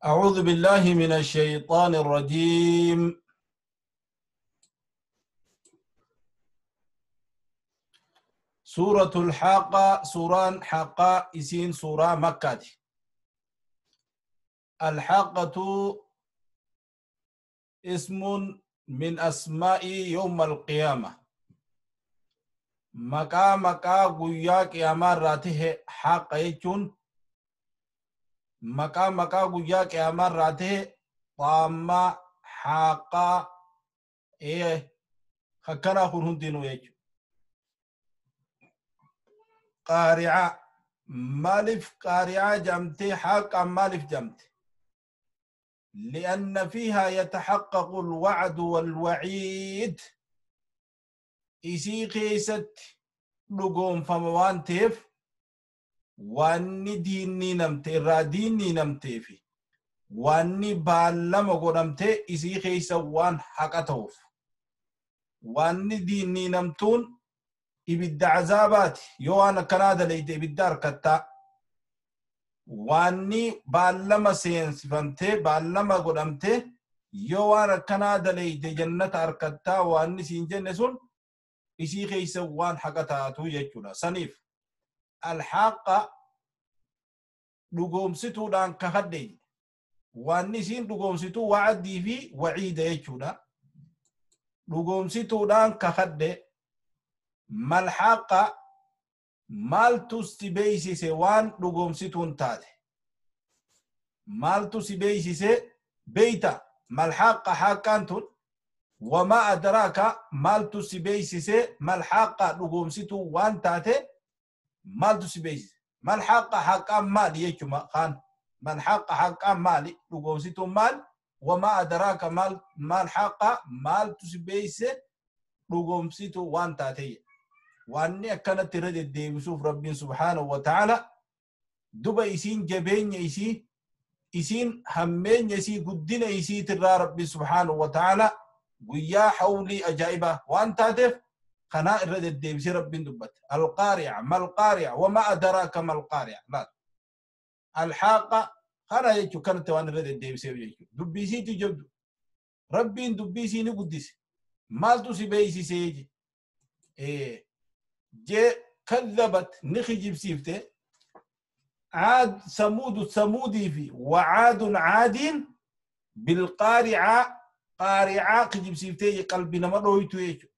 أعوذ بالله من الشيطان الرجيم. سورة الحاقة، سوران حاقة إسين سورة مكة. الحاقة اسم من أسماء يوم القيامة. مكا مكا قويا قيامة راته حاقة يجون. مكا مكا قويا قيامة راته طامة حاقة إيه خكنا خرهن دينو يجون. قارعة مالف قارعة جمتي حاقة مالف جمتي لأن فيها يتحقق الوعد والوعيد. إسي قيست لقوم فموان تيف واني ديني نمتي راديني نمتي في واني بالما قدمتي إسي قيس وان حقتوف واني ديني نمتون ibidda azabaati yoo waan akkanaa dalayte ibidda harkattaa waanni baallama seensifamtee baallama godhamtee yoo waan akkanaa dalayte jannata harkattaa waanni siin jenne sun isii keessa waan haqa taatu jechuudha. Saniif alhaaqa dhugoomsituudhaan kakadhe waanni isiin dhugoomsituu wa'adii fi waciida jechuudha. Dhugoomsituudhaan kakadhe malhaaqa maaltu si beeysise waan dhugoomsituun taate maaltu si beeysise beeyta malhaaqa haaqaan tun wamaa adraaka maaltu si beeysise malhaaqa dhugoomsituu waan taate maaltu si beeysise malhaaqa haaqaan maali jechuma kaan malhaaqa haaqaan maali dhugoomsituun maal wamaa adraaka malhaaqa maaltu si beeysise dhugoomsituu waan taate waanni akkanatti irra deddeebisuuf rabbiin subhaanahu wa ta'ala duba isiin jabeenya isii isiin hammeenya isii guddina isiitirraa rabbiin subhaanahu wa ta'ala guyyaa hawlii ajaa'ibaa waan taateef kanaa irra deddeebisee rabbiin dubbate. Alqaari'a malqaari'a wamaa adaraaka malqaari'a laal alhaaqa kana jechuu kanatti waan irra deddeebisee jechuu dubbii isiitu jabdu rabbiin dubbii isii ni guddise maaltu si beeysisee je كذبت نخجب سيفته عاد ثمود ثمودي في وعاد عاد بالقارعة قارعة خجب سيفته قلبنا ما رويتو يجو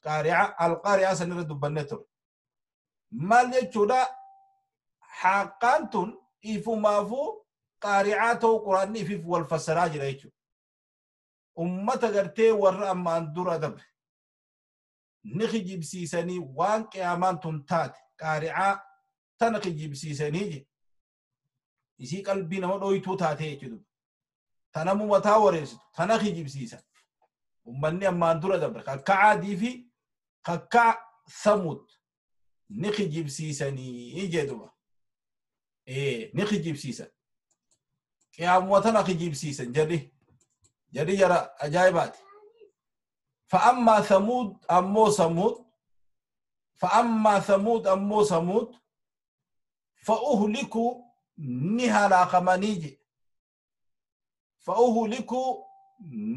قارعة القارعة سنرد بنتر ما ليتو حقانتون إفو مافو قارعاته قرآن إفف والفسراج ريتو أمتا قرتي ورأ ما اندور دبر نخجب سيساني وان قيامان تنتات قارعة تنخجب سيساني إسي قلبي نما دويتو تاتي جدو تنمو متا وريستو تنخجب سيسان ومني أما اندور دبر كعادي في كع ثمود نخجب سيساني جدو إيه نخجب سيسان قيام وتنخجب سيسان جري جري جرى أجايبات. فأما ثمود أمو ثمود فأما ثمود أمو ثمود فأهلكوا نهلا قمنيج فأهلكوا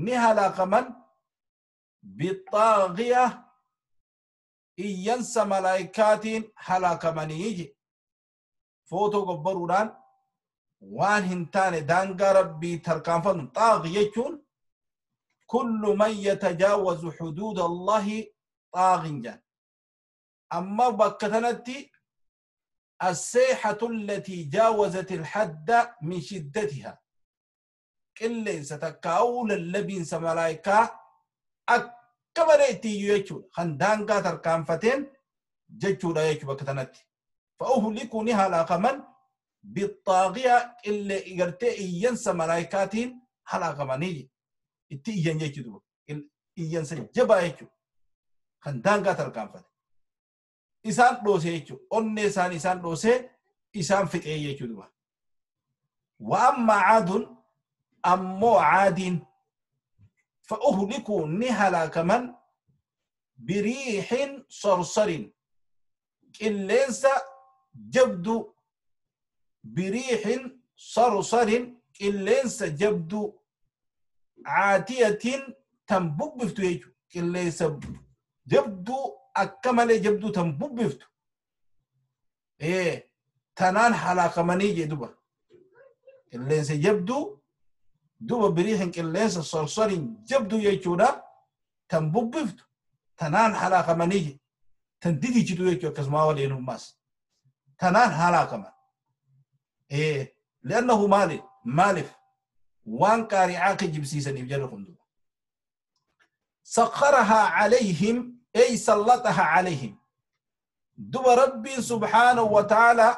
نهلا قمن بالطاغية إينس ملائكات هلاك منيج فوتو قبرودان وان هنتان دانغا ربي تركان فن طاغية كل من يتجاوز حدود الله طاغ جان. أما بكتنتي السيحة التي جاوزت الحد من شدتها كل ستكاول اللبين سملايكا أكبرتي يجو خندانغا تركان فتين ججو لا يجو بكتنتي فأهلكوا نهلا قمن بالطاغية اللي إغرتي ينسى ملايكاتين هلا قمني itti iyyan jechuudha iyyansa jabaa jechuudha kan daangaa tarkaanfate isaan dhoose jechuudha onnee isaan isaan dhoose isaan fixee jechuudha. Wa amma caadun ammoo caadiin fa'uhlikuu ni halaakaman biriixin sorsorin qilleensa jabdu biriixin sorsorin Qilleensa jabduu caatiyatiin tan bubbiftu jechuudha. Qilleensa jabduu akka malee jabduu tan bubbiftu. Tanaan halaakamanii jee duba. Qilleensa jabduu duba biriihin qilleensa sorsoriin jabduu jechuudha. Tan bubbiftu tanaan halaakamanii jee. Tan didichitu jechuudha akkasumaa waliin hummaas. Tanaan halaakaman. Li'annahu maali? Maaliif? Waan qaari'aa kijibsiisaniif jarri kun duba. Sakharahaa calayhim ay sallatahaa calayhim. Duba Rabbiin subhaanahu wa ta'aalaa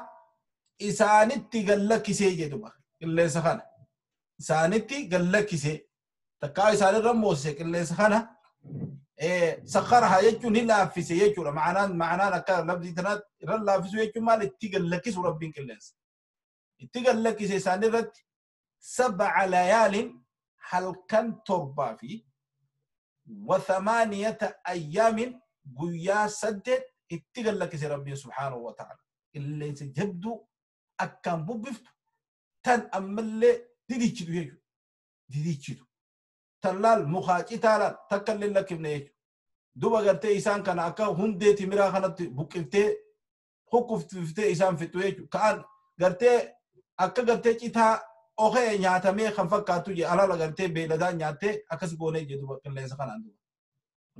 isaanitti gallakkisee jee duba qilleensa kana. Isaanitti gallakkisee takkaa isaanirra moosise qilleensa kana. Sakharahaa jechuun ni laaffise jechuudha. Ma'anaan akka lafti tanaatti irra laaffisu jechuun maal itti gallakkisu Rabbiin qilleensa. Itti gallakkise isaanirratti sab'a layaalin halkan 7 fi wa 8 ayyaamin guyyaa 8 itti gallakkise Rabbiin subhaanahu wa ta'ala. Qilleensa jabduu akkaan bubbiftu tan ammallee didichitu jechuudha. Didichitu. Tan laal mukaa citaa laal takka illee lakkifne jechuudha. Duba gartee isaan kana akka hundee timiraa kanatti buqqiftee hukkuftiftee isaan fixu jechuudha. Ka'an gartee akka gartee citaa okhee nyaatamee kan fakkaatu je alala gartee beeyladaan nyaattee akkas goonee je duba qilleensa kanaan duba.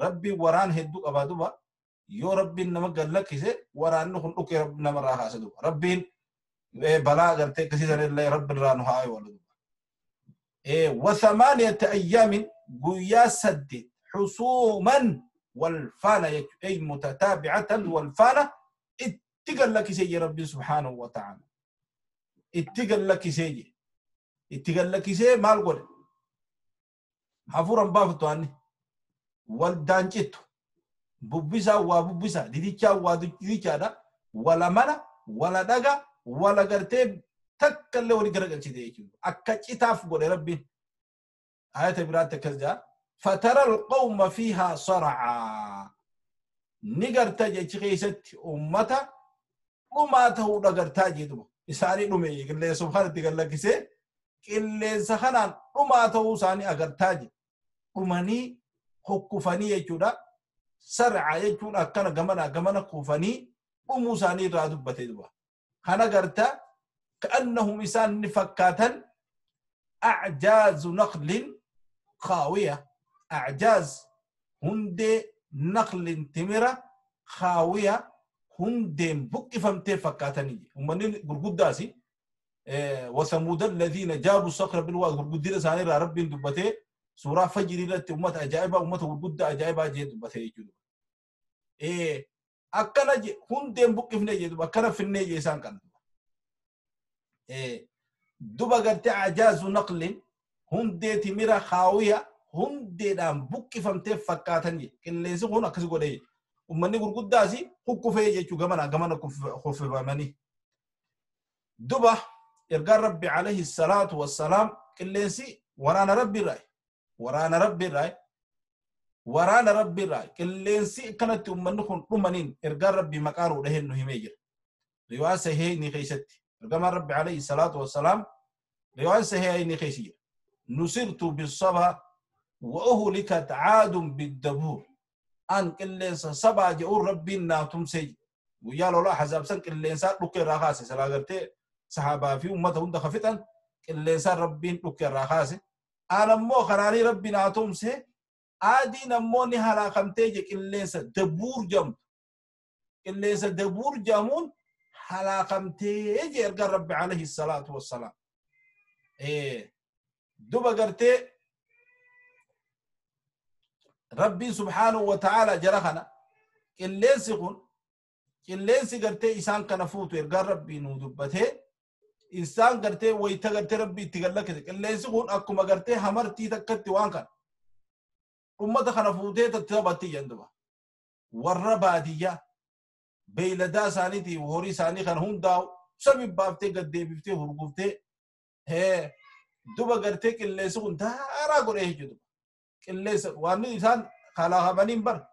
Rabbiin waraan hedduu qabaa duba. Yoo Rabbiin nama gallakkise waraanni kun dhukkee namarraa kaasa duba. Rabbiin balaa gartee akkasiisanillee Rabbi irraa nu haa eewalu duba. Wa 8 ayyaamin guyyaa 8 xusuuman wal faana jechuudha. Ay mutataabi'atan wal faana itti gallakkisee je Rabbiin subhaanahu wa ta'ala. Itti gallakkisee je. Itti gallakkisee maal godhe? Hafuuran baaftu anni. Wal daancittu. Bubbisaa waa bubbisaa, didichaa waa didichaadha. Wala mana, wala dhaga, wala gartee takka illee walii garagalchite jechuudha. Akka citaaf godhe Rabbiin. Ayata biraatti akkas jedha. Fatara alqawma fiihaa saracaa. Ni garta jechi keessatti uummata dhumaa ta'uudha gartaa jedhuma. Isaanii dhume qilleensa kanatti gallakkisee qilleensa kanaan dhumaa ta'uu isaanii agartaa jedhu. Dhumanii hukkufanii jechuudha. Sarca jechuun akkana gamana gamana kufanii dhumuu isaanii irraa dubbate duba. Kana gartaa ka'annahum isaan ni fakkaatan a'jaazu naqlin khaawiya. A'jaaz hundee naqlin timira khaawiya hundeen buqqifamtee fakkaatanii. Uummanni gurguddaasi wasamuuda alladhiina jaabu sakra bilwaad gurguddina isaanii irraa Rabbiin dubbatee suuraa fajrii irratti uummata ajaa'ibaa uummata gurguddaa ajaa'ibaa jee dubbatee jechuudha. Akkana hundeen buqqifnee jee duba akkana finnee jee isaan kan duba. Duba gartee ajaazu naqlin hundee timira khaawiya hundeedhaan buqqifamtee fakkaatan jee qilleensi kun akkas godhee jee. Uummanni gurguddaasi hukkufee jechuu gamana gamana kuffifamanii. Duba ergaan Rabbi alayhi salaatu wassalaam qilleensi waraana Rabbi irraa waraana Rabbi irraa waraana Rabbi irraa qilleensi akkanatti uummanni kun dhumaniin ergaan Rabbi maqaa nuu dhaheen nu himee jira. Riwaa sahee ni keessatti ergamaan Rabbi alayhi salaatu wassalaam riwaan sahee ni keessa jira. Nusirtu bisaba wa uhlikat caadun biddabuur. An qilleensa sabaa jedhuun Rabbiin naa tumsee guyyaa lolaa hazaabsan qilleensaa dhukkee irraa kaase silaa gartee sahaabaa fi uummata hunda ka fixan qilleensaan Rabbiin dhukkee irraa kaase. An ammoo kanaanii Rabbi naa tumsee aadiin ammoo ni halaakamtee je qilleensa dabuur jedhamtu. Qilleensa dabuur jedhamuun halaakamtee je ergaan Rabbi alayhi salaatu wassalaam. Duba gartee Rabbiin subhaanahu wa ta'ala jara kana qilleensi kun qilleensi gartee isaan kana fuutu ergaan Rabbii nuu dubbatee isaan gartee wayita gartee Rabbii itti gallakkise qilleensi kun akkuma gartee hamartii takkatti waan kana ummata kana fuutee taphatti jedhan duba. Warra baadiyyaa beeyladaa isaaniitii horii isaanii kana hundaa'u sami baaftee gad deebiftee hurguftee duba gartee qilleensi kun daaraa godhee jechuudha. Qilleensa waan isaan kalaakamaniin bar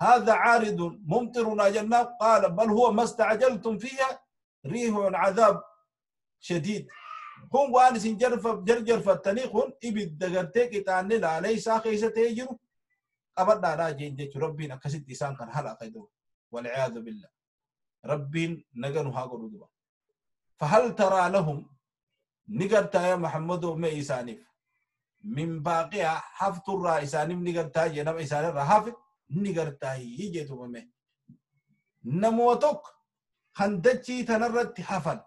هذا عارض ممطرنا جنة قال بل هو ما استعجلتم فيها ريح عذاب شديد. Kun waan isin jarjarfattanii kun ibidda gartee qixaanni laalee isaa keessa ta'ee jiru qabadhaadhaa jeen jechuun Rabbiin akkasitti isaan kan halaqa duba. Walciyaadu billah. Rabbiin naga nu haa godhu duba. Fahal taraa lahum ni gartaa yaa Muhammadoo mee isaaniif min baaqiya hafturraa isaaniif ni gartaa jee nama isaanirraa hafe ni gartaa jee duba mee. Namuma tokko kan dachii tanarratti hafan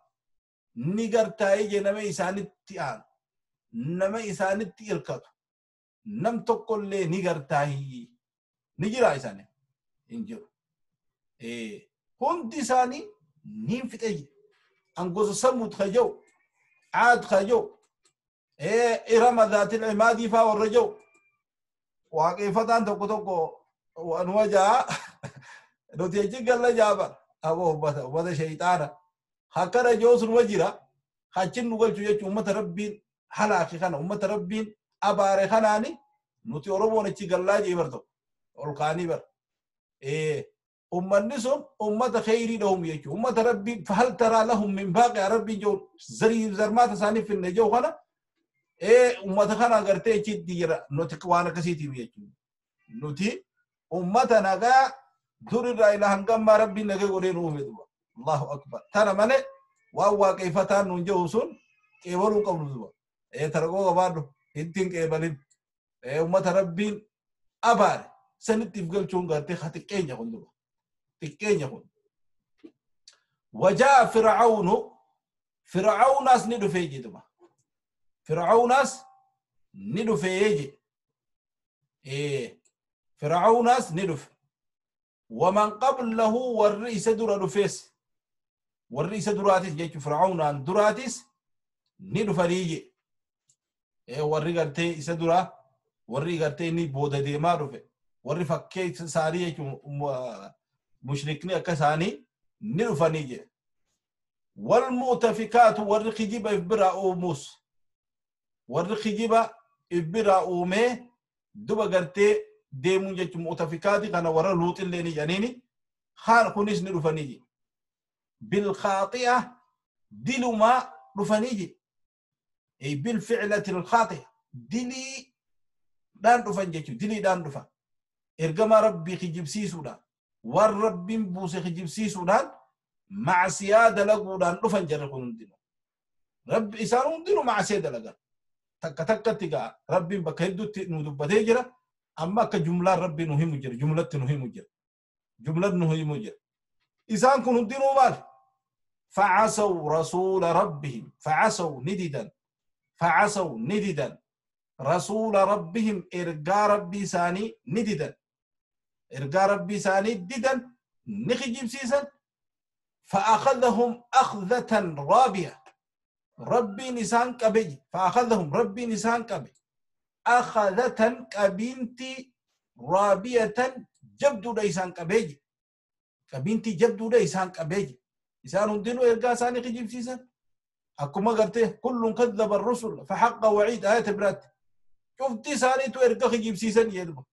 ni gartaa'ee jee nama isaanitti aanu nama isaanitti irkatu nam tokkollee ni gartaa'ee ni jira isaanii hin jiru. Hundi isaanii ni fixe jira. An gosa Samuud ka jiru, Caad ka jiru, Irama dhaatil Imaadii faa warra jiru. Waaqeffataan tokko tokko wanuma jaa nuti achi galla jaaba aboo ummata ummata shayxaana. Akkana jiru sunuma jira. Achin nu galchu jechuun ummata Rabbiin halaake kana ummata Rabbiin abaare kanaani nuti Oromoon achi gallaa jee bar tokko ol kaanii bar. Ummanni sun ummata kheyrii dhahum jechuudha. Ummata Rabbiin fahal taraa lahum min baaqi Rabbiin jiru zarii zarmaata isaanii finne jiru kana ummata kana agartee achitti jira nuti waan akkasiitiif jechuudha. Nuti ummata nagaa durirraa ila hangammaa Rabbiin nagaa godhee nu uume duba. Allahu akbar. Tana malee waan waaqeffataan nuun jiru sun qeebaluu qabnu duba. Targoo qabaadhu ittiin qeebalin. Ummata Rabbiin abaare sanitti if galchuun gartee haa xiqqeenya kun duba. Xiqqeenya kun. Wajaa Fir'aawnu Fir'aawnaas ni dhufee jedhuma. Fir'aawnaas ni dhufee jedhe. Fir'aawnaas ni dhufe. Waman qablahu warri isa dura dhufees warri isa duraatis jechuun Fir'aawnaan duraatis ni dhufanii jedhe. Warri gartee isa duraa warri gartee inni booda deemaa dhufe warri fakkee isaanii jechuun mushrikni akka isaanii ni dhufanii jedhe. Wal mu'tafikaatu warri kijiba if biraa uumuus warri kijiba if biraa uumee duba gartee deemuun jechuun mu'tafikaati kana warra luuxillee ni jedhaniini haan kunis ni dhufanii jedhe. Bilkhaaxi'a dilumaa dhufanii jedhe. Bilficlati alkhaaxi'a diliidhaan dhufan jechuudha diliidhaan dhufan. Ergamaa Rabbii kijibsiisuudhaan waan Rabbiin buuse kijibsiisuudhaan macsiyaa dalaguudhaan dhufan jarri kun hundinuu. Rabbi isaan hundinuu macsiyaa dalagan. Takka takkatti gaa Rabbiin bakka hedduutti nu dubbatee jira. Amma akka jumlaan Rabbi nu himu jira. Jumlatti nu himu jira. Jumlatti nu himu jira. Isaan kun hundinuu maal? Facasaw rasuula rabbihim. Facasaw nididan. Facasaw nididan. Rasuula rabbihim ergaa Rabbii isaanii nididan. Ergaa Rabbii isaanii didan ni kijibsiisan. فأخذهم أخذة رابية. ربي نسان قبي. فأخذهم ربي نسان قبي. أخذة قبينتي رابية جبدو ليسان قبي. قبينتي جبدو ليسان قبي. إسان هندينو إرقا ساني خجيب سيسان. أكما قرته كل كذب الرسل فحق وعيد آية برات. شفتي ساني تو إرقا خجيب سيسان يدبو.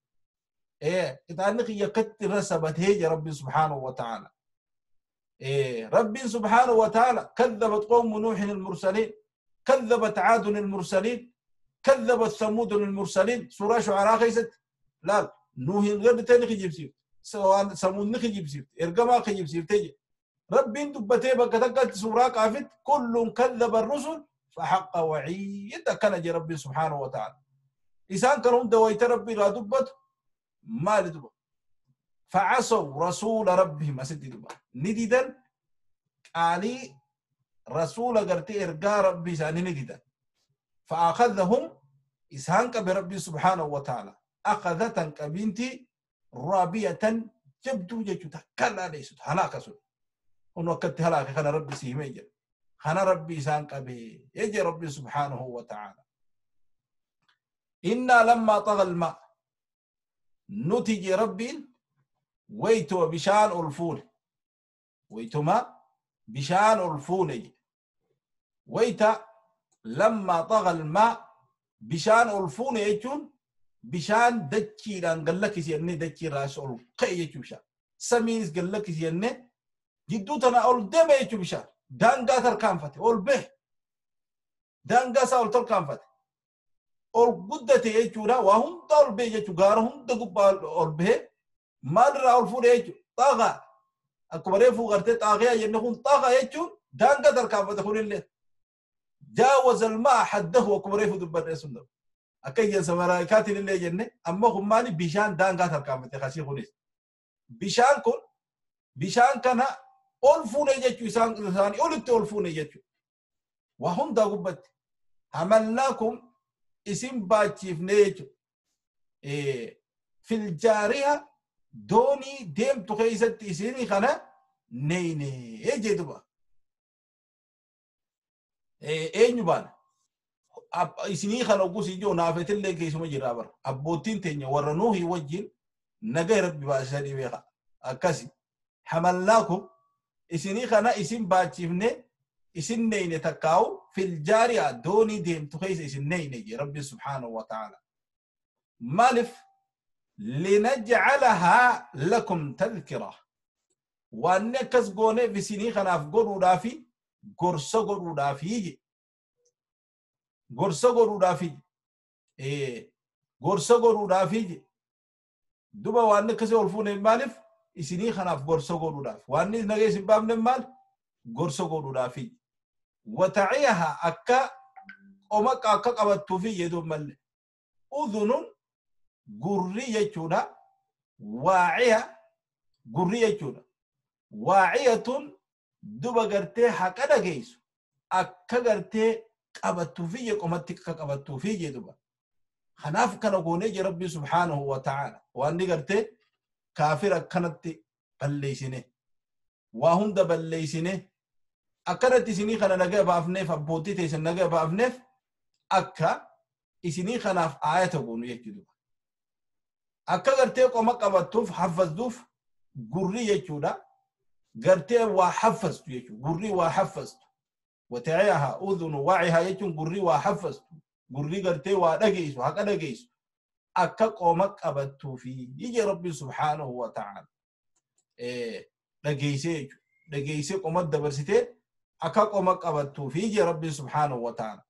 إيه كتانك يكتر رسبت هي ربي سبحانه وتعالى. ربي سبحانه وتعالى كذبت قوم نوح المرسلين، كذبت عاد المرسلين، كذبت ثمود المرسلين. سورة شعراء خيست لا نوح غير تاني خجيب سيف سواء ثمود نخجيب سيف إرجما خجيب سيف تيجي ربي دبتي بكتكت سورة كافت كل كذب الرسل فحق وعيد كان ربي سبحانه وتعالى. إنسان كانوا دويت ربي لا دبت ما لدبت. فعصوا رسول ربهم أسد دبا نديدا علي رسول قرتي إرقى ربي ساني نديدا. فأخذهم إسهانك بربي سبحانه وتعالى أخذة كبنتي رابية جبدو جيشتا كلا ليست هلاك سود ونوكت هلاك خنا ربي سيميجر خنا ربي إسهانك به يجي ربي سبحانه وتعالى. إنا لما طغى الماء نتج ربي ويتو بشان الفول ويتما بشان الفول ويتا لما طغى الماء بشان الفول يجون بشان دكي لان قال لك يني دكي راس القي يجون بشان سميز قال لك يني جدو تنا اول دم يجون بشان دان قاتر كان فاتي اول به Daangaa isaa ol tarkaanfate. Ol guddate jechuudha. Waa hunda ol ba'e jechuudha. Gaara hunda gubbaa ol bahee maalirraa ol fuudhe jechuudha. Xaagaa. Akkuma reefuu gartee xaagaa jenne kun xaagaa jechuun daangaa tarkaanfate kunillee. Jaawaza almaa haddahu akkuma reefuu dubbadhe sun dhabu. Akka iyyansa malaayikaatiin illee jenne amma kun maali bishaan daangaa tarkaanfate kasii kunis. Bishaan kun bishaan kana ol fuune jechuu isaan isaanii olitti ol fuune jechuu. Waa hundaa gubbatti. Hamallaakum isin baachiifne jechuudha. Filjaariha doonii deemtu keessatti isinii kana neeyne jedhuba. Eenyu baana? Isinii kana oggus ijoo naafetillee keessuma jira bara. Abboottiin teenya warra Nuuhii wajjin nagaa rabbi baasisanii beeka. Akkasi. Hamallaakum isinii kana isin baachiifne isin neeyne takkaa'u filjaariha doonii deemtu keessa isin neeyne jee rabbi subhaanahu wa ta'ala. Maaliif? Linajcalahaa lakum tadhkira. Waan akkas gooneef isinii kanaaf godhuudhaafi gorsa godhuudhaafi je. Gorsa godhuudhaafi je. Gorsa godhuudhaafi je. Duba waan akkasii ol fuune maaliif? Isinii kanaaf gorsa godhuudhaaf. Waan nagee isin baafne maal? Gorsa godhuudhaafi. Wataciyaha akka qomaqa akka qabattuufi jedhuun malle. Udhunun gurri jechuudha. Waaciya gurri jechuudha. Waaciyatun duba gartee haqa dhageessu akka gartee qabattuufi je qomatti akka qabattuufi jedhuba. Kanaaf kana goonee je Rabbi subhaanahu wa ta'ala. Waan ni gartee kaafira akkanatti balleessine. Waa hunda balleessine. Akkanatti isinii kana nagaa baafneef abbootii teessan nagaa baafneef akka isinii kanaaf aayata goonu jechuudha. Akka gartee qoma qabattuuf haffazduuf gurri jechuudha. Gartee waa haffaztu jechuudha. Gurri waa haffaztu. Wataciyaha udhunu waacihaa jechuun gurri waa haffaztu. Gurri gartee waa dhageessu haqa dhageessu. Akka qoma qabattuufi ije Rabbi subhaanahu wa ta'ala. Dhageessee jechuudha. Dhageessee qoma dabarsitee akka qoma qabattuufi ije Rabbi subhaanahu wa ta'ala.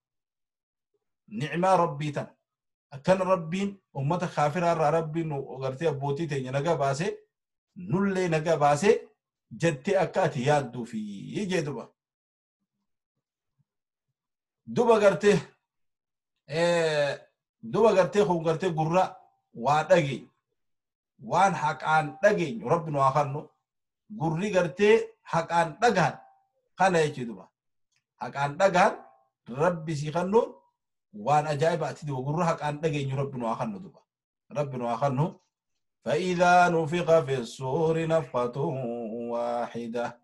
Nicmaa Rabbii tana. Akkana Rabbiin ummata kaafiraa irraa Rabbiin gartee abbootii teenya nagaa baasee nullee nagaa baasee jettee akka ati yaadduufi ije duba. Duba gartee duba gartee kun gartee gurra waa dhageenyu waan haqaan dhageenyu Rabbi nu haa kennu gurri gartee haqaan dhagahan kana jechuu duba. Haqaan dhagahan Rabbi si kennuun waan ajaa'ibaati duba gurra haqaan dhageenyu Rabbi nu haa kennu duba. Rabbi nu haa kennu. فإذا نفخ في الصور نفخة واحدة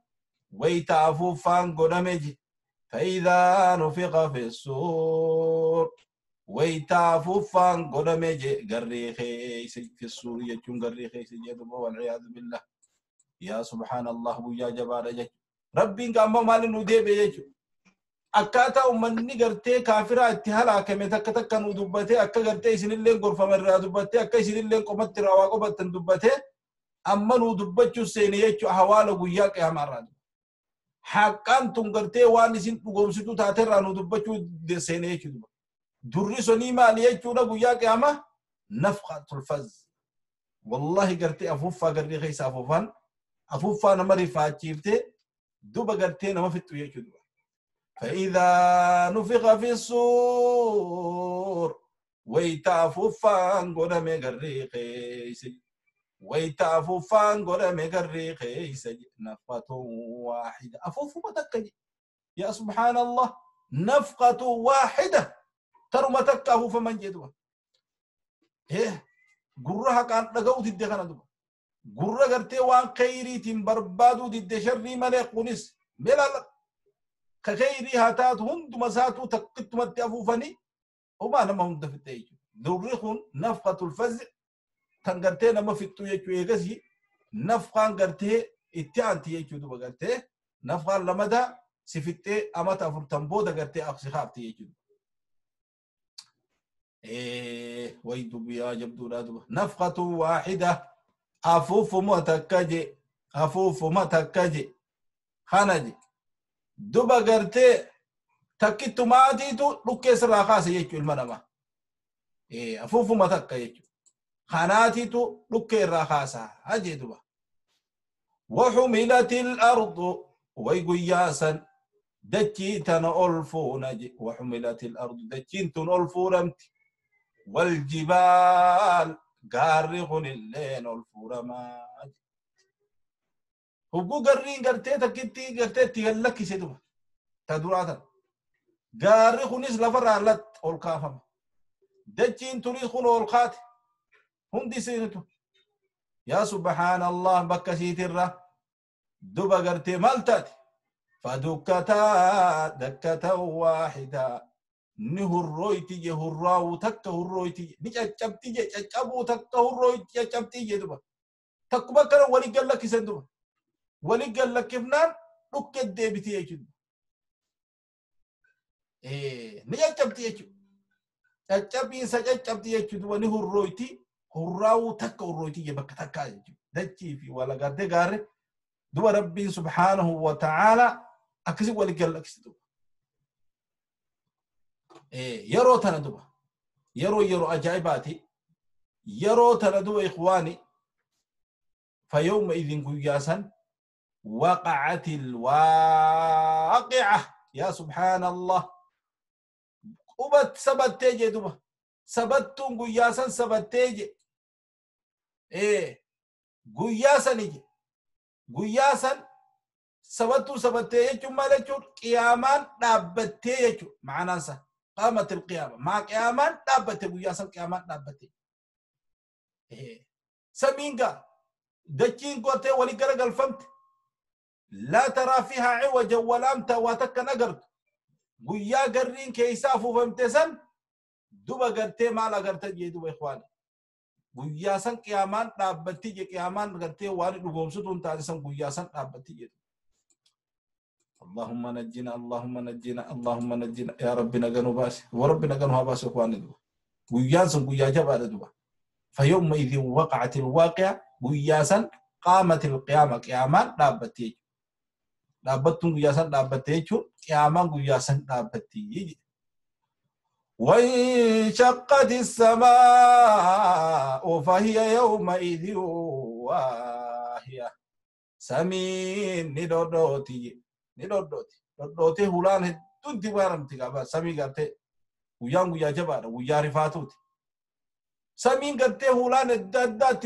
ويتعفوفان قدمج فإذا نفخ في الصور ويتعفوفان قدمج قريخي في الصور يجون قريخي سجدوا والعياذ بالله. يا سبحان الله ويا جبار جج ربي قام مال نديب يجو akkaataa uummanni gartee kaafiraa itti halaakame takka takka nu dubbatee akka gartee isinillee gorfamarraa dubbattee akka isinillee qomatti irraa waa qobattan dubbatee amma nu dubbachuu seene jechuu hawaala guyyaa qiyamaarraa. Haqqaan tun gartee waan isin dhugoomsituu taaterraa nu dubbachuu seene jechuudha. Durri sonii maali jechuudha guyyaa qiyamaa nafqatul faz. Wallahi gartee afuuffaa gartee keessa afuuffaan afuuffaa nama rifaachiiftee duba gartee nama fixxu jechuudha. فإذا نفخ في الصور ويتعفوفان قدام قريقيس ويتعفوفان قدام قريقيس نفقة واحدة أفوف متكج يا سبحان الله نفقة واحدة ترمتك أفوف من جدوى إيه قرها كان لقوت الدخان دبا قرها قرتي وان خيري تنبربادو دي شري ملك ونس ملا كخيري هاتات هند مساتو تقت مت أفوفني وما نما هند في التيج ذريخون نفقة الفزع تنقرتي نما في التويج ويغزي نفقة قرتي اتيانتي يجو دوبا قرتي نفقة لمدى سفتي أما تفر تنبودا قرتي أقصي خافتي يجو إيه ويدو بيا جبدو رادو نفقة واحدة أفوف متكجي أفوف متكجي خانجي دوبا قرتي Takkittumaatiitu dhukkee sirraa kaase jechuu ilma namaa. Afuufuma takka jechuudha. Kanaatiitu dhukkee irraa kaasa jee duba. Waxumilatil ardu way guyyaa san dachii tana ol fuuna je. Waxumilatil ardu dachiin tun ol fuudhamti. Waljibaal gaarri kunilleen ol fuudhamaa. Hogguu garriin gartee takkitti gartee itti gad lakkise duba. Ta duraa tana. Gaarri kunis lafarraa alatti ol kaafama. Dachiin tunis kun ol kaate. Hundi isiinitu. Yaa subhaanallah bakka siitirra duba gartee maal taate? Fadukkataa dakkatan waahidaa. Ni hurrooyti je hurraa'uu takka hurrooyti je. Ni caccabti je caccabuu takka hurrooyti caccabti je duba. Takkuma akkana walii gad lakkisan duba. Walii gad lakkifnaan dhukkee deebiti jechuudha. Ni caccabti jechuudha. Caccabiinsa caccabti jechuudha. Ni hurrooyti hurraa'uu takka hurrooyti je bakka takkaa jechuudha. Dachii fi wal agartee gaarri duba Rabbiin subhaanahu wa ta'aala akkasii walii gad lakkisi duba. Yeroo tana duba yeroo ajaa'ibaati. Yeroo tana duba ikhwaani fayyawma idin guyyaa san waqa'ati alwaaqi'a yaa subhaanallah qubat sabattee jee duba sabattuun guyyaa san sabattee je guyyaa sani je guyyaa san sabattuu sabattee jechuun maal jechuun qiyaamaan dhaabbattee jechuun ma'anaan isaa qaamat alqiyaama maa qiyaamaan dhaabbatte guyyaa san qiyaamaan dhaabbatte samiin gaa dachiin gootee walii garagalfamte laa taraa fiihaa ciwajan walaa amtaa waa takka hin agartu guyyaa garriin keessaa afuufamte san duba gartee maal agarta jee duba ikhwaani guyyaa san qiyaamaan dhaabbatti je qiyaamaan gartee waan dhugoomsutu hin taate san guyyaa san dhaabbatti je. Allahumma najjina Allahumma najjina Allahumma najjina yaa Rabbi naganu baase wa Rabbi naganu haa baase ikhwaani duba guyyaan sun guyyaa jabaadha duba. Fayyawma idin waqa'ati alwaaqi'a guyyaa san qaamati alqiyaama qiyaamaan dhaabbatti jechuudha. Dhaabbattuun guyyaa san dhaabbatte jechuun qiyaamaan guyyaa san dhaabbatti jechuudha. وانشقت السماء فهي يومئذ واهية. سمين ندودوتي ندودوتي دودوتي هولان هدون تبارم تقابا سمي قالت ويان ويا جبار ويا رفاتوتي سمين قالت هولان الدادات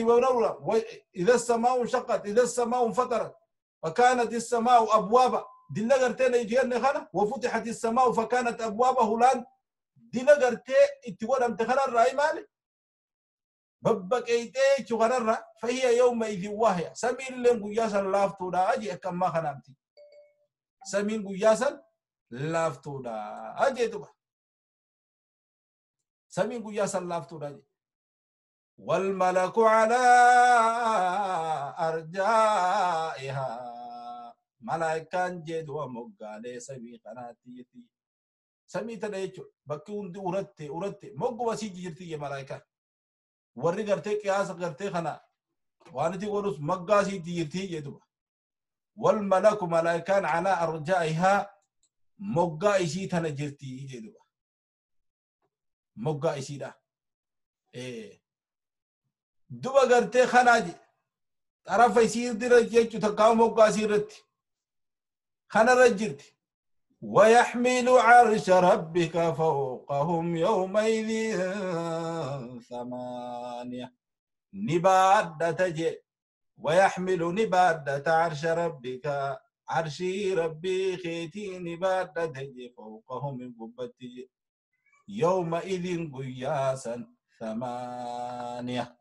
إذا السماء انشقت إذا السماء انفطرت فكانت السماء أبوابا دي قرتين يجيرني خنا وفتحت السماء فكانت أبوابا هولان دي قرتي اتقول امتخنا الرأي مالي ببكيتي شغرر فهي يومئذ واهية. سمين لين قياسا لافتو دا أجي كما خنامتي سمين قياسا لافتو دا أجي دبا سمين قياسا لافتو دا أجي. والملك على أرجائها ملائكان جدوا مقالي سمي قناتي سمي تنيچو بكي هندي ورتي ورتي مقو وسي جرتي ملائكة warri gartee qiyaasa gartee kana waaniti godhus maggaasii jirtii jedhuba. Wal malaku malaayikaan calaa arjaa'ihaa moggaa isii tana jirtii jedhuba. Moggaa isiidha. Duba gartee kanaa xarafa isii dira jechu takkaa moggaa isii irratti kanarra jirti. ويحمل عرش ربك فوقهم يومئذ ثمانية نبادة جي ويحمل نبادة عرش ربك عرشي ربي خيتي نبادة جي فوقهم من قبتي يومئذ قياسا ثمانية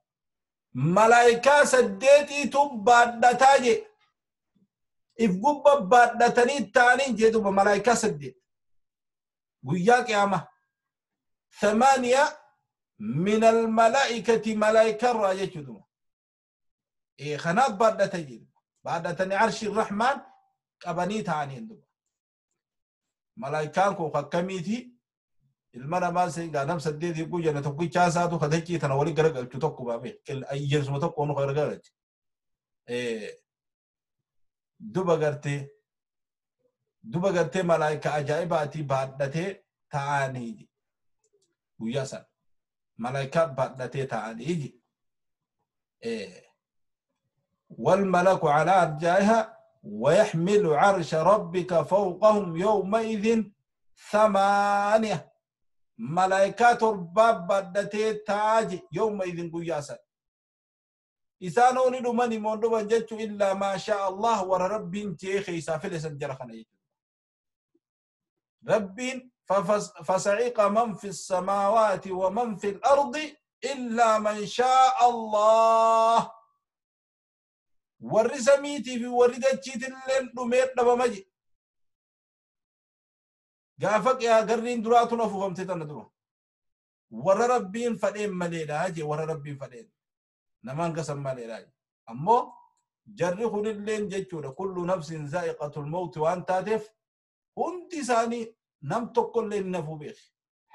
ملائكة سديتي تبادة جي if gubba baadhatanii ta'anii jee duba malaayikaa 8 guyyaa qiyaama 8 min almalaa'ikati malaayikaa irraa jechuudha. Kanaaf baadhata jedhu baadhatanii arshi rahmaan qabanii ta'anii duba malaayikaan kun akkamiiti ilma namaa seengaa nam 8 higguu jenna tokkichaa isaatu kadachii tana walii garagalchu tokko baabee ayyeensuma tokko onu garagalchi. Duba gartee Duba gartee malaayika ajaa'ibaatii baadhatee ta'anii guyyaa san malaayikaa baadhatee ta'anii. والملك على أرجائها ويحمل عرش ربك فوقهم يومئذ 8 ملائكة رباب بدتي تاج يومئذ قياسا إسانوني دمني موندو جتشو إلا ما شاء الله ور رب تيخي سافل سنجرخنا رب فصعق من في السماوات ومن في الأرض إلا من شاء الله. warri samiitii fi warri dachiitilleen dhumee dhabama je. Gaafa garriin duraatun afuufamte tana dura. Warra rabbiin fadheen maleedha je, warra rabbiin fadheen. Namaan gasan maleedha je. Ammoo jarri kunilleen jechuudha kullu nafsin zaa'iqatul mawti waan taateef hundi isaanii nam tokkollee hin hafuu beeki.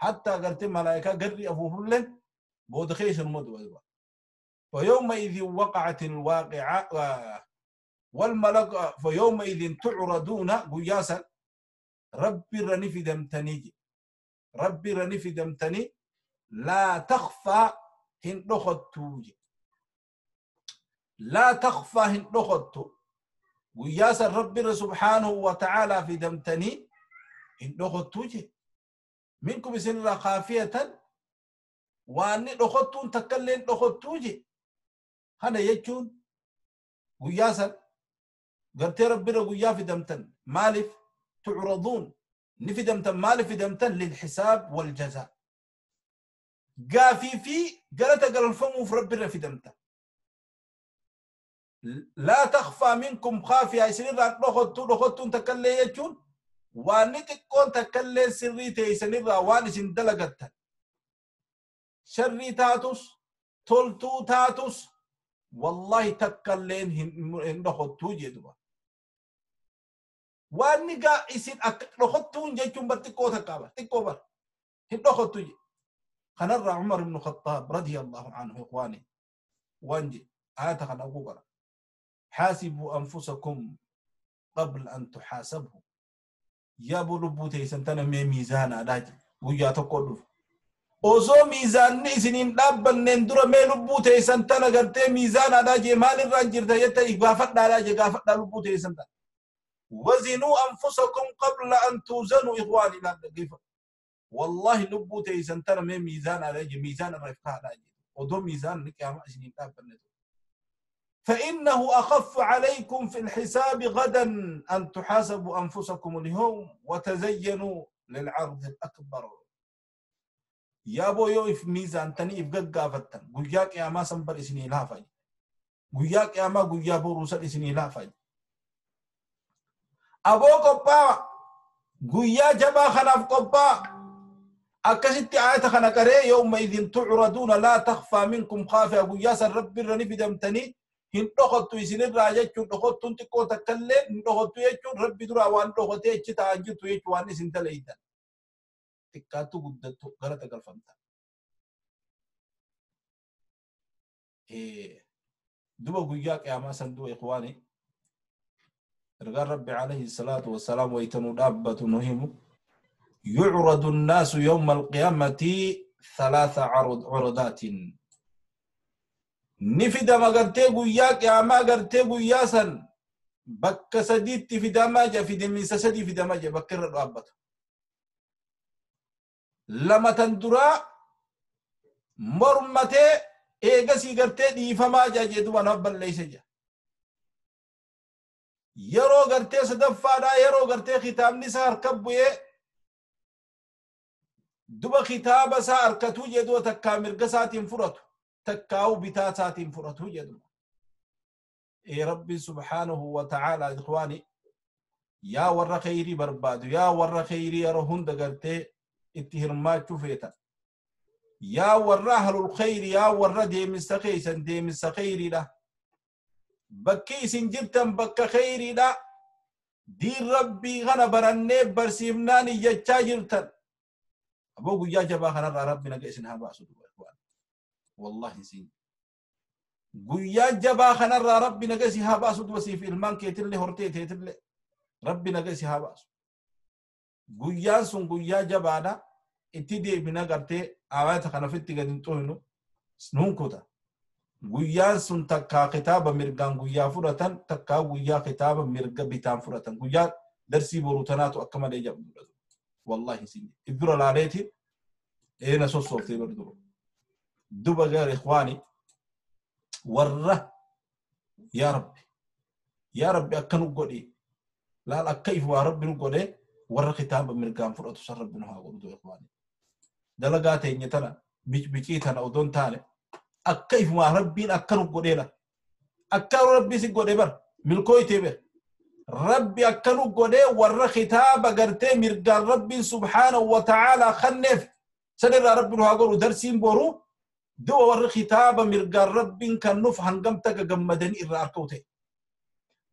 Hatta agartee malaayikaa garri afuufulleen booda keessanuma du'a. فيومئذ وقعت الواقعة والملك فيومئذ تعرضون قياسا ربي رنفي دمتني ربي رنفي دمتني لا تخفى هندختو لا تخفى هندختو قياسا ربي سبحانه وتعالى في دمتني هندختو منكم سنة خافية وأني دختون تكلين دختو هنا يجون قياسا قلت ربنا قيا في دمتن مالف تعرضون نفي دمتن مالف في دمتن للحساب والجزاء قافي في قالت قال الفم في ربنا في دمتن لا تخفى منكم خافية يسنين رخطو رخطو تكلي يجون واني تكون تكلي سريتي يسنين واني سندلقتن شري تاتوس تلتو تاتوس والله تكلين هن جدوا واني قا اسين رخطون جيتون برتكو تكابا تكوبر هن خنر عمر بن الخطاب رضي الله عنه اخواني وانجي آتا خنقوبر حاسبوا انفسكم قبل ان تحاسبوا يا بلبوتي سنتنا ميزان علاج ويا تقولوا osoo miizaanni isiniin dhaabbanneen dura mee lubbuu teessan tana gartee miizaanaadhaa jee maalirraan jirta jetta gaafadhaadhaa jee gaafadhaa lubbuu teessan tana. Wazinuu anfusakum qabla an tuuzanuu ikhwaani laal dhaggeeffa. Wallahi lubbuu teessan tana mee miizaanaadhaa jee miizaanarra ifkaadhaa jee odoo miizaanni qiyaamaa isiniin dhaabbanne. فإنه أخف عليكم في الحساب غدا أن تحاسبوا أنفسكم اليوم وتزينوا للعرض الأكبر. يا بو يو إف ميزان تاني إف قافتن قياك يا ما سنبر إسني لافاي قياك يا ما قيا بو رسل إسني لافاي أبو قبا قيا جبا خناف قبا أكست آية خنكري يومئذ تعرضون لا تخفى منكم خافية قيا سن ربي رني في دمتني هن دخلتو إسني راجتشو دخلتو انتكو تكلي دخلتو يجو ربي دراوان دخلتو يجي تانجتو يجو وان سنتليدن xiqqaattu guddattu galata galfamta. Duba guyyaa qiyaamaa san du'a ikhwaani ergaan rabbi alayhi salaatu wassalaam waytanuu dhaabbatu nu himu yucradu nnaasu yawma alqiyaamati thalaatha curudatin ni fidama gartee guyyaa qiyaamaa gartee guyyaa san bakka sadiitti fidamaa jea fidamiinsa sadii fidamaa jea bakka irra dhaabbatu. Lama tan duraa mormatee eegasii gartee dhiifamaa jea jee duba nama balleeyse jea. Yeroo gartee sadaffaadhaa yeroo gartee kitaabni isaa harka bu'ee duba kitaaba isaa harkatuu jee duba takkaa mirga isaatiin fudhatu takkaa'uu bitaa isaatiin fudhatu jee duba. Ee rabbi subhaanahu wa ta'aalaa ikhwaani yaa warra khayrii barbaadu yaa warra khayrii yeroo hunda gartee itti hirmaachuu feetan yaa warra ahlul khayri yaa warra deemisa keeysan deemisa khayriidha bakki isin jirtan bakka khayriidha diin rabbii kana barannee barsiifnaan iyyachaa jirtan aboo guyyaa jabaa kanarraa rabbi naga isin haa baasu wallahi isin guyyaa jabaa kanarraa rabbi naga isin haa baasu duba siif ilmaan keetillee hortee teetillee rabbi naga isin haa baasu. Guyyaan sun guyyaa jabaadha. Itti deebina gartee aayata kana ofitti gadi hin xuynu nuun kuta. Guyyaan sun takkaa kitaaba mirgaan guyyaa fudhatan, takkaa guyyaa kitaaba mirga bitaan fudhatan. Guyyaa darsii boruu tanaatu akka malee jabduudha. Wallahi sin dura laaleeti eena sossooftee bar dura. Duba gara ikhwaani warra yaa Rabbi, yaa Rabbi akka nu godhi, laal akka if waa Rabbi nu godhe, warra kitaaba mirgaan fudhatu san Rabbi nu haa godhu. Ikhwaani, dalagaa teenya tana bicbicii tana odoon taane akka ifumaa Rabbiin akka nu godheela, akka Rabbi si godhe bar milkooytee ber Rabbi akka nu godhee warra kitaaba gartee mirgaan Rabbiin subhaanahu wa ta'aalaa kanneef sanirraa Rabbi nu haa godhu. Darsiin boruu du'a warri kitaaba mirgaan Rabbiin kan nuuf hangam takka gammadanii irraa arka'u ta'e,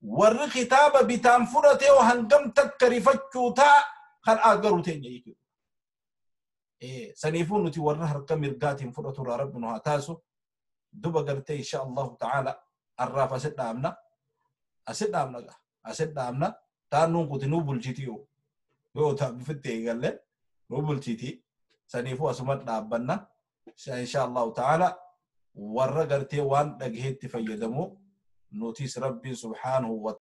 warri kitaaba bitaan fudhate hangam takka rifachuu ta'a kan agaru teenya jechuudha. Saniifuu nuti warra harka mirgaatiin fudhatu irraa Rabbi nu haa taasisu. Duba gartee insha Allahu ta'ala arraaf asit dhaabna. Asit dhaabna gaa. Asit dhaabna. Taannuun kuti nuu bulchiti yoo. Yoo ta'a bifitti eegalle nuu bulchiti. Saniifuu asuma dhaabbanna. Insha Allahu ta'ala warra gartee waan dhagaheetti fayyadamu nutis Rabbiin subhaanahu wa